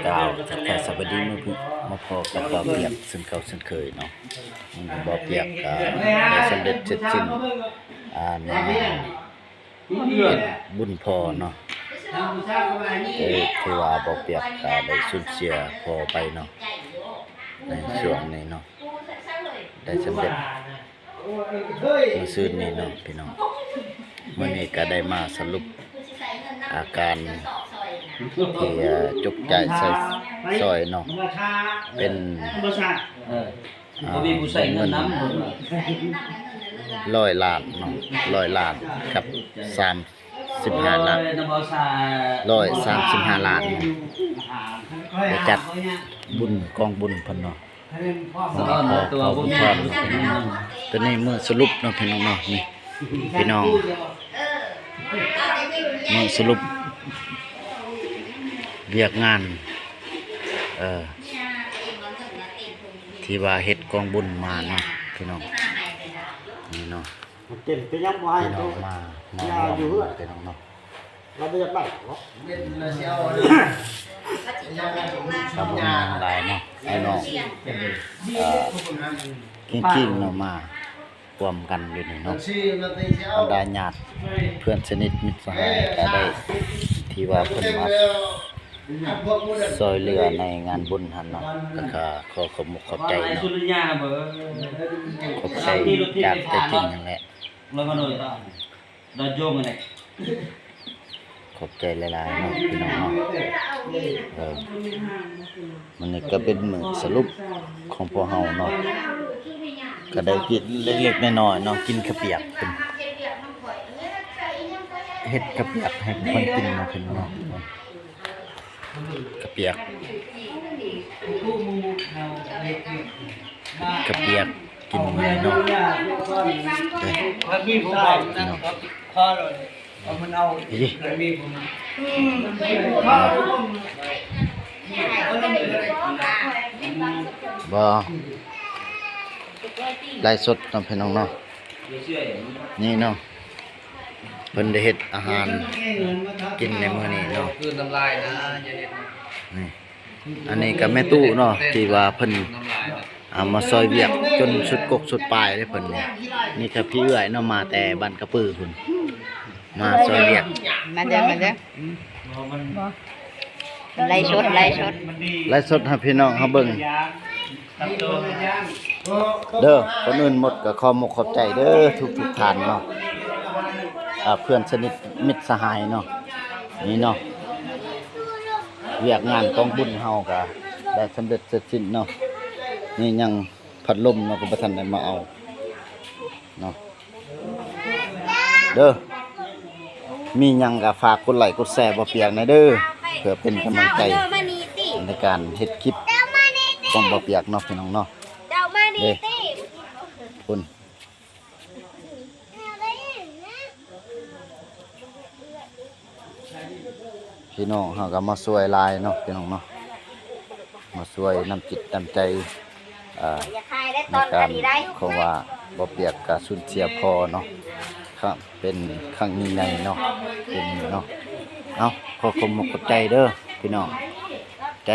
ກ່າວທັກທາຍສະບາຍດີ ມື້ນີ້ມາພໍ້ກັບບ່າວປຽກເຊັ່ນເກົ່າເຊັ່ນເຄີຍເນາະ. ມື້ນີ້ບ່າວປຽກກໍໄດ້ສຳເລັດເສັດສິ້ນ ອ່າ ໃນງານເຮັດບຸນພໍ່ເນາະ. ໂອ້ ຖືວ່າບ່າວປຽກກໍໄດ້ສູນເສຍພໍ່ໄປເນາະ ໃນຊ່ວງນີ້ເນາະ ໄດ້ສຳເລັດ ມື້ຊືນນີ້ເນາະພີ່ນ້ອງ. ມື້ນີ້ກໍໄດ້ມາສະຫຼຸບອາການທີ່ ເອີ່ ຈົກຈ່າຍໃຊ້ສອຍເນາະ ເປັນ ເອີ ອ່າ ວງເງິນຮ້ອຍລ້ານເນາະ ຮ້ອຍລ້ານກັບສາມ ສິບຫ້າລ້ານ ຮ້ອຍສາມສິບຫ້າລ້ານເນາະ. ໄດ້ຈັດບຸນ ກອງບຸນເພິ່ນເນາະ ຂອງພໍ່ເຖົ້າບຸນທອນເນາະ. ໂຕນີ້ມື້ສະຫຼຸບເນາະພີ່ນ້ອງເນາະ. ນີ້ພີ່ນ້ອງ ມື້ສະຫຼຸບວຽກງານ ເອີ ທີ່ວ່າເຮັດກອງບຸນມາເນາະພີ່ນ້ອງ. ນີ້ເນາະ ມັນເຕັມໄປຍັງບໍ່ໃຫ້ ພີ່ນ້ອງມາ ມາຮ່ວມ ຢູ່ເຮືອນ ພີ່ນ້ອງເນາະ. ເຮົາບໍ່ຢາກໄດ້ເນາະ ເຮົາບໍ່ມີຫຍັງຫຼາຍເນາະ ອ້າຍນ້ອງ ເອີ ກິ້ງໆ ເນາະ ມາຮ່ວມກັນຢູ່ນີ້ເນາະ. ບັນດາຍາດເພື່ອນສະໜິດມິດສະຫາຍກໍໄດ້ ທີ່ວ່າເພິ່ນມາ ຊ່ອຍເຫຼືອໃນງານບຸນຫັ້ນເນາະ ກໍຂໍຂອບອົກຂອບໃຈເນາະ ຂອບໃຈຈາກໃຈຈິງຫັ້ນແຫຼະ. ຂອບໃຈຫຼາຍໆເນາະພີ່ນ້ອງເນາະ. ເອີ ມື້ນີ້ກໍເປັນມື້ສະຫຼຸບຂອງພວກເຮົາເນາະ ກໍໄດ້ກິນເລັກໆນ້ອຍໆເນາະ ກິນເຂົ້າປຽກ ເຮັດເຂົ້າປຽກໃຫ້ເພິ່ນກິນເນາະພີ່ນ້ອງເນາະ. ເຂົ້າປຽກ ເຂົ້າປຽກກິນມື້ນີ້ເນາະ. ເອີ ພີ່ນ້ອງ ເອີ ບໍ່ ໄລຟ໌ສົດເນາະພີ່ນ້ອງເນາະ. ນີ້ເນາະ ເພິ່ນໄດ້ເຮັດອາຫານກິນໃນມື້ນີ້ເນາະ. ຄືນນ້ຳລາຍນະ ຢ່າເຮັດ ນີ້ ອັນນີ້ກໍແມ່ຕູ້ເນາະ ທີ່ວ່າເພິ່ນ ອ່າ ມາຊ່ອຍວຽກຈົນສຸດກົກສຸດປາຍເດ້ເພິ່ນນີ້. ນີ້ກໍພີ່ເອື້ອຍເນາະ ມາແຕ່ບ້ານກະປືພຸ້ນ ມາຊ່ອຍວຽກ. ມາເດີ ມາເດີ ອືມ ບໍ່ ໄລຟ໌ສົດ ໄລຟ໌ສົດ ໄລຟ໌ສົດໃຫ້ພີ່ນ້ອງເຮົາເບິ່ງເດີ. ກ່ອນອື່ນໝົດກໍຂໍມຸກຂອບໃຈເດີທຸກໆທ່ານເນາະ ອ່າ ເພື່ອນສະໜິດມິດສະຫາຍເນາະ. ນີ້ເນາະ ວຽກງານກອງບຸນເຮົາກໍໄດ້ສຳເລັດເສັດສິ້ນເນາະ. ນີ້ຍັງພັດລົມເນາະ ກໍບໍ່ທັນໄດ້ມາເອົາເນາະ. ເດີ ມີຫຍັງກໍຝາກກົດໄລກົດແຊບໍ່ປຽກແດ່ເດີ ເພື່ອເປັນກຳລັງໃຈໃນການເຮັດຄລິບຂອງບໍ່ປຽກເນາະ ພີ່ນ້ອງເນາະ. ເດ້ ພຸ້ນ ພີ່ນ້ອງເຮົາກໍມາຊ່ວຍຫຼາຍເນາະ ພີ່ນ້ອງເນາະ ມາຊ່ວຍນ້ຳຈິດນ້ຳໃຈ ເອີ ໃນການ ເພາະວ່າບໍ່ປຽກກະສູນເສຍພໍ່ເນາະ ເປັນຄັ້ງຍິ່ງໃຫຍ່ເນາະ ເປັນເນາະ. ເອົາ ຂໍຂອບອົກຂອບໃຈເດີພີ່ນ້ອງ ໃຈ